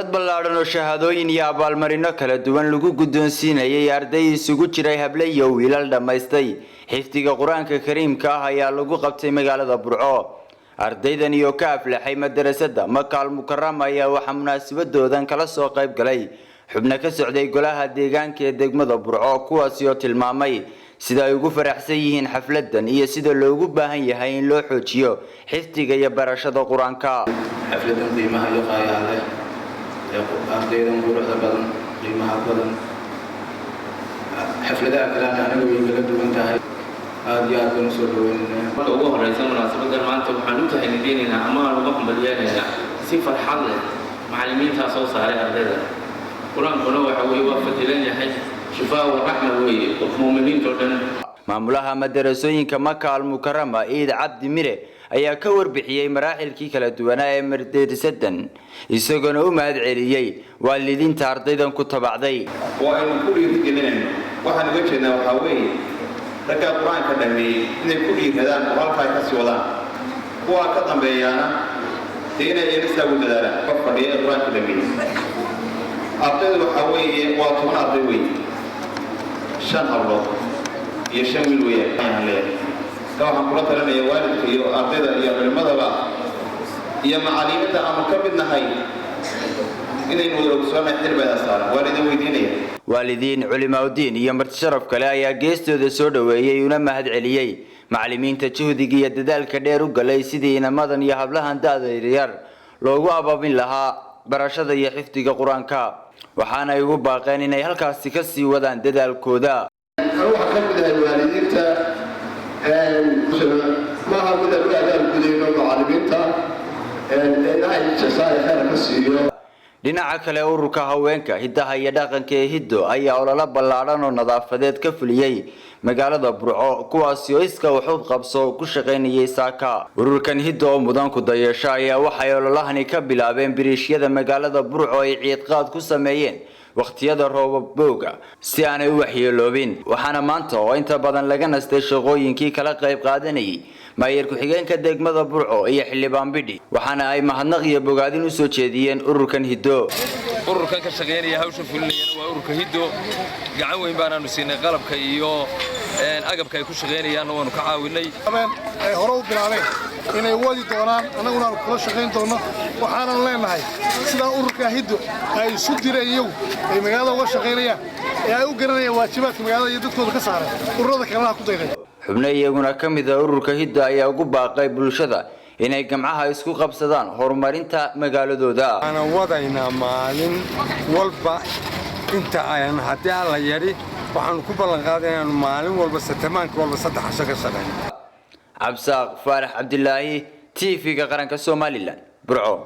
Xaflad ballaadhan oo shahaadooyin iyo abaalmarino kala duwan lagu guddoonsiinayay arday isugu jiray hable iyo wiilal dhammaystay xifdiga Qur-aanka Kariimka ah ayaa lagu qabtay magaalada Burco. Ardaydan iyo ka aflaxay madarasada Maka Almukarama ayaa waxaa munaasabadoodan kala soo qayb galay xubno ka socday golaha deegaanka ee degmada Burco, kuwaasi oo tilmaamay sida ay ugu faraxsan yihiin xafladan iyo sida loogu baahan yahay in loo xoojiyo xifdiga iyo barashada Qur-aanka. Xafladan qiimaha iyo qaayaha leh ee ardaydan quruxda badan, qiimaha badan, xafladaha kalena aniga way kala duwan tahay. Aada iyo aad baan usoo dhaweynaynaa. Marka ugu horeysa, munaasabadan maanta waxaan u tahanideynaynaa ama aan uga hambalyeenaynaa si farxad leh macallimiintaa soo saaray ardayda. Qur-aankuna waxa weeye waa fadilan yahay, shifaa wa raxma weeye qof muuminiinta o dhan. Maamulaha madarasooyinka Maka Almukarama, Iid Cabdi Mire, ayaa ka warbixiyey maraaxilkii kala duwanaa ee madarasadan, isagoona u mahad celiyey waalidiinta ardaydan ku tabacday. Oo aynu ku dhiirigelinayno, waxaan uga jeednaa waxaa weeye raggaa Qur-aanka dhameeyey inay ku dhiiradaan oo halkaa ay ka sii wadaan, kuwaa ka dambeeyaana dee inay iyana ugu dadaalaan. Qof fadhiya ee Qur-aanka dhameeyey, ardaydu waxaa weeye waa 10 arday weeye, shan hablood iyo shan wiil weeyaan leeyahay. Ka waxaan kula talinaya waalidka iyo ardayda iyo culimmadaba iyo macallimiinta aanu ka mid nahay inaynu wada ogsoonnahay xil baa saaran. Waa laidin weydiinaya. Waalidiin, culimaaudiin iyo marti sharaf kale ayaa geestooda soo dhoweeyey una mahad celiyey macallimiinta juhdiga iyo dadaalka dheer u galay sidii inamadan iyo hablahan da'da yaryar loogu abaabin lahaa barashada iyo xifdiga Qur-aanka, waxaana ay ugu baaqeen inay halkaasi ka sii wadaan dadaalkooda. Anu waxaan ka mid ahay waalidiinta. Maaha mid aan u abaal gudayno macallimiinta, Ilaahay jasaaya khayr ka siiyo. Dhinaca kale, ururka haweenka, hiddaha iyo dhaqanka ee Hiddo ayaa ololo ballaadhan oo nadaafadeed ka fuliyey magaalada Burco, kuwaasi oo iska wax u qabso ku shaqaynayay saaka. Ururkan Hiddo oo mudan ku dayasho ayaa waxay ololahani ka bilaabeen biriishyada magaalada Burco ay ciidqaad ku sameeyeen wakhtiyada roobabooga si aanay u waxyeeloobin. Waxaana maanta oo inta badan laga nastay shaqooyinkii kala qayb qaadanayay maayar ku-xigeenka degmada Burco iyo xildhibaan Bidhi, waxaana ay mahadnaq iyo bogaadin usoo jeediyeen ururkan Hiddo. Ururkan ka shaqaynaya hawsha fulinayana waa ururka Hiddo. Gacan weyn baanaanu siinay, qalabka iyo agabka ay ku shaqaynayaanna waanu ka caawinay. Ay hore u bilaabeen inay wadi doonaan, annaguna aanu kula shaqayn doonno. Waxaanan leenahay, sidaa ururka Hiddo ay isu direen iyagu ay magaalada uga shaqaynayaan ee ay u garanayaan waajibaadka magaalada iyo dadkooda ka saaran, ururada kalena ha ku dayday. Xubno iyaguna ka mid a ururka Hiddo ayaa ugu baaqay bulshada inay gamcaha isku qabsadaan horumarinta magaaladooda. Waxaana wadaynaa maalin walba inta ayan haddii Alla yadhi. Waxaanu ku ballan qaaday inaanu maalin walba, satamaanka walba, 3 casho ka shaqayno. Cabsaaq Faarax Cabdilaahi, TV-ga Qaranka Somaliland, Burco.